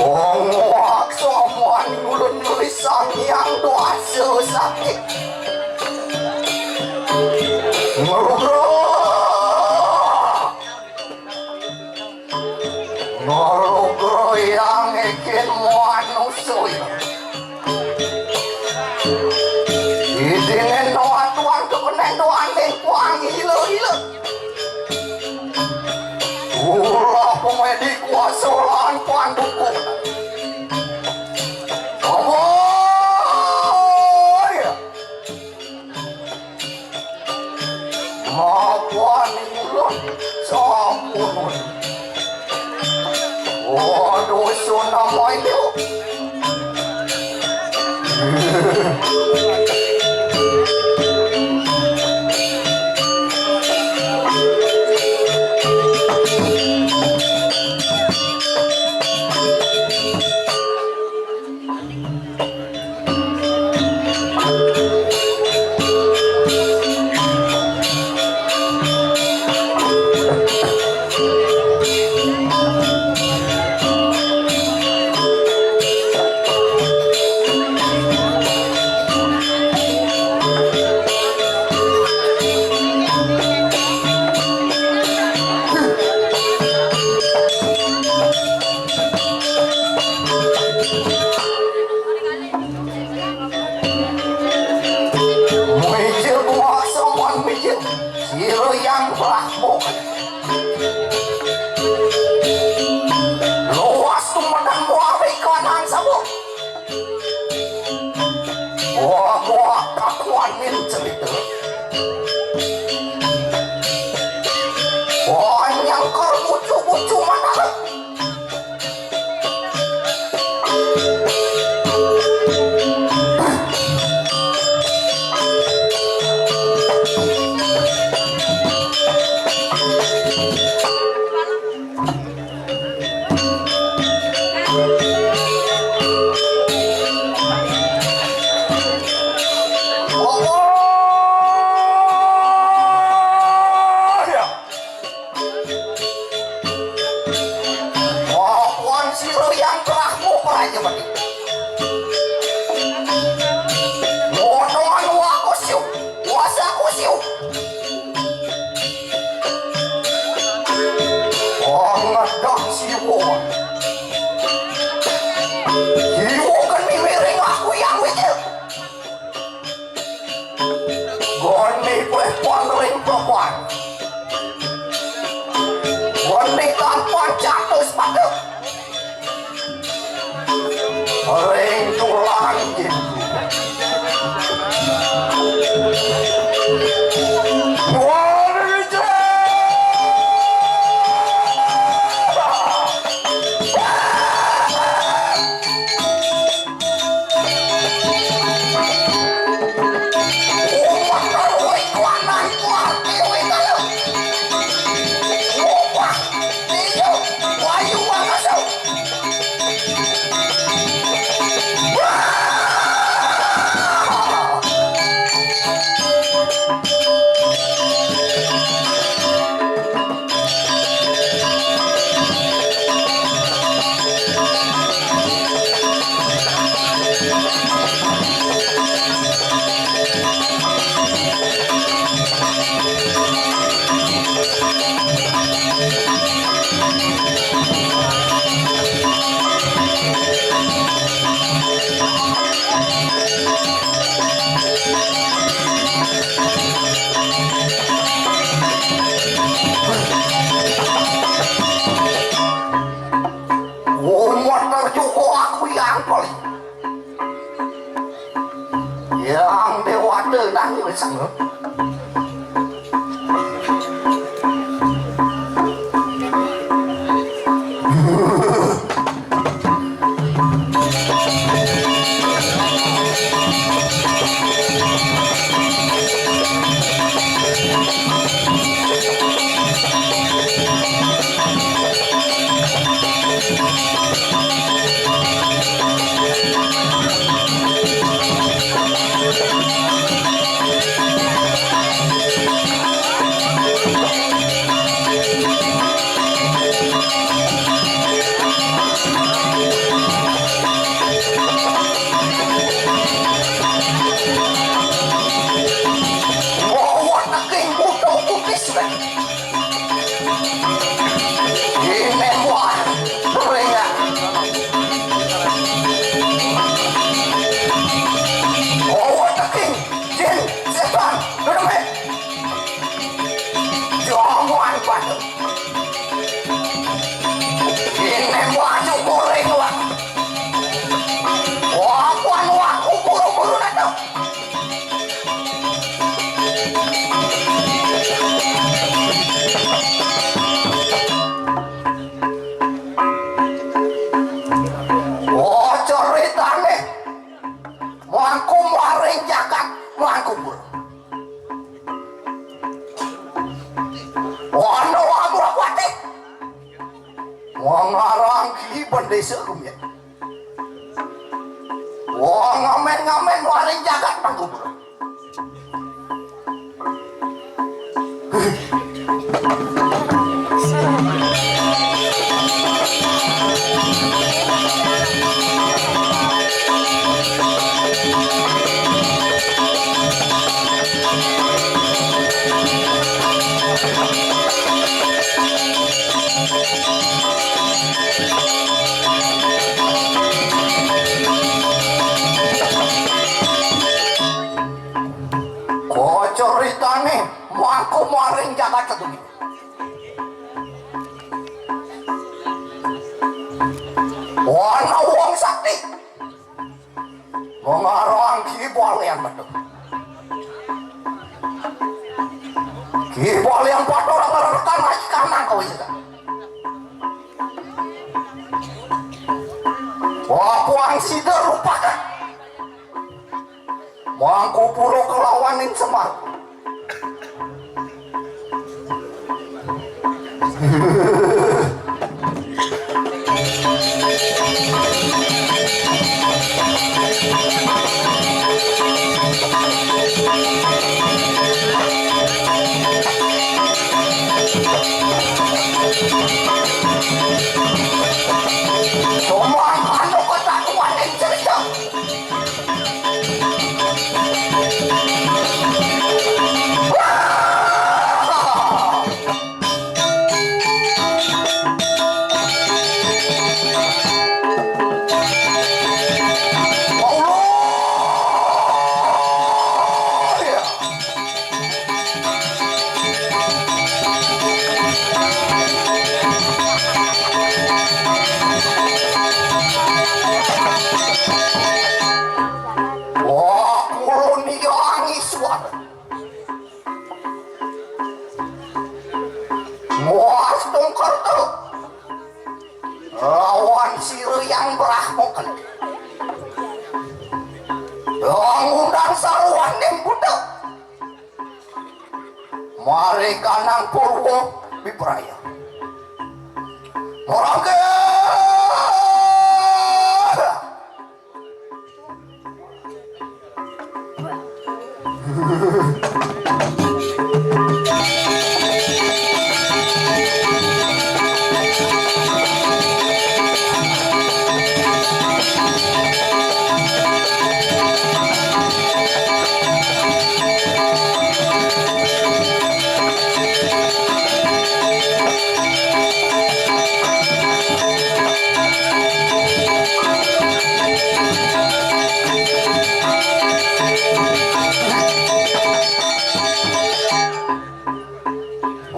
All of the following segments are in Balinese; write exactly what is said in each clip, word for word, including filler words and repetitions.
Wong waksa mani ngulun nulis Sang Hyang Dwasa Sakti. Ngerugruk. Ngerugruk yang ekin manusia. Idingin doa tuan kepeneng doa neng kuang ila-ila. Ulah pemedi kuasa lawan panduku. Amoy! Mapan ulun sampun. Waduh, sunamai tu. Mijil kuasa mon mijil. Sira yang pelahmu. Luas tumenan muari kanan sabuk. Wah, wah, takuan min cerita. Wah, nyangkar bucu-bucu mana. Wawan sira yang telah mau Prajapati. Ngono anu aku siu, kuasa aku siu. Oh, ngedah siu. Siu kan miring aku yang wicil. Goni kueh pon ring topan. Goni tampan jatuh sepatu. Ring tulang gitu. Wah, Umur terjoko aku yang paling. Yang dewata nangis. Ini muah. Ringan. Oh, teking. Jin, setan, duduk, eh. Jamuan batu. Ini baju goreng, wah. Wah, puan, wah, buru-buru datang. Oh, ceritane. Mangku maring jagat, mangku pura. Ana Amrawati. Wong aran Ki Bendesa Rumiyin. Wong ngamen-ngamen maring jagat mangku pura. Kacaritane mangku maring jagat Kedung. Ana wong sakti. Mengarang Ki Balian Bathara. Ki Balian Bathara ngrerekan aji kanang kawisetan. Wapuang sida rupakan. Mangku pura kelawaning Semar. Soman anu ketakuan yang cerita. Wah, kulun iya angisuan. Muas tungkertu. Lawan sira yang Brahma kali. Yang undang saruaning buta. Mari kanang purwa bipraya. Orang ke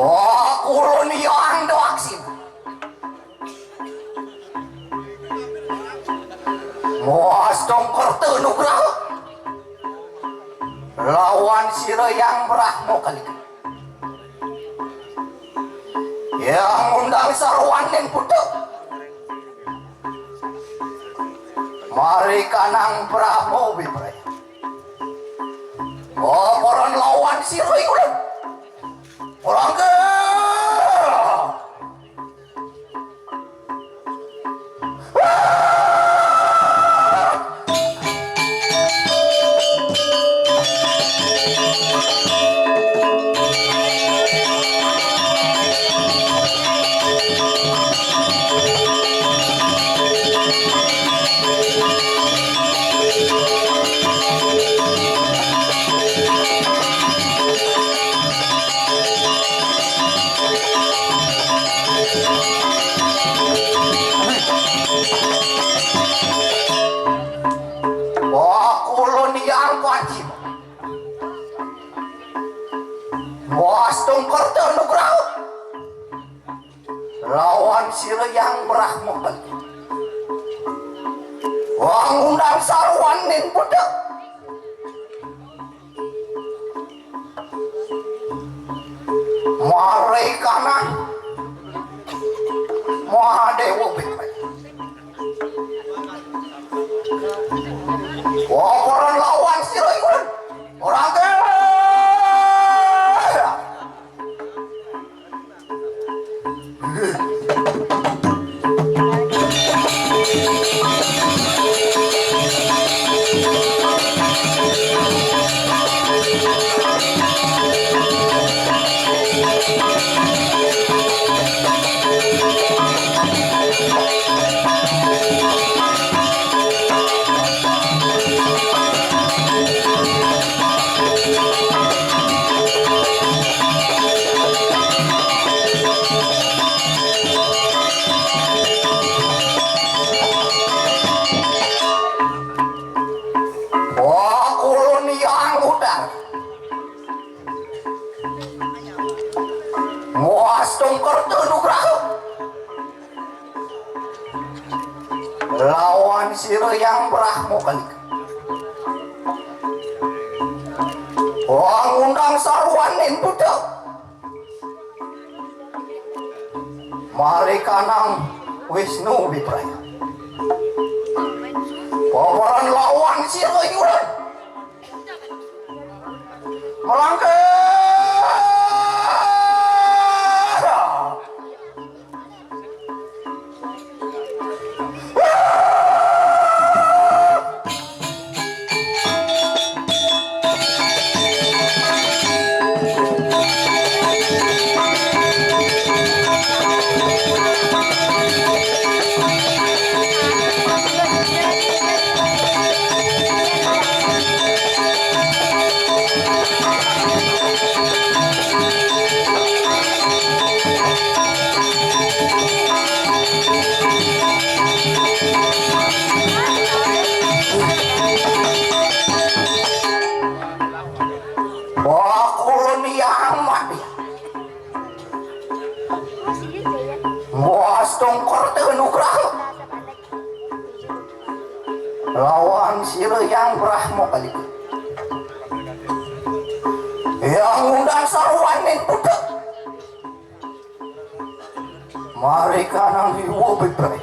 Wah, kulun yang doaksin. Muas tungkertu nugraha. Lawan sira yang Brahma kali. Yang undang saruaning buta. Mari kanang Brahma bipraya. Laporan lawan sira iku lho. Orang ke. Lawan sira Hyang Brahma Bali. Wong undang saruan ning budak. Mari kana Mahadewa Bikmaya. Wong ora lawan sira iku. Ora akeh. Wah, kulun yang udan. Muas tungkur tu nugraha. Lawan sira Hyang Brahma Kalika. Wong undang saruan ning budak. Mari kanang Wisnu Wipraya. Pawaran lawan sira yuran. Melangkah. Wah, kulun yang mati. Wah, stungkur teh nugraha. Lawan sira Hyang Brahma Kalika. Yang undang saruan ning budak. Mari kanang iwo bibrai.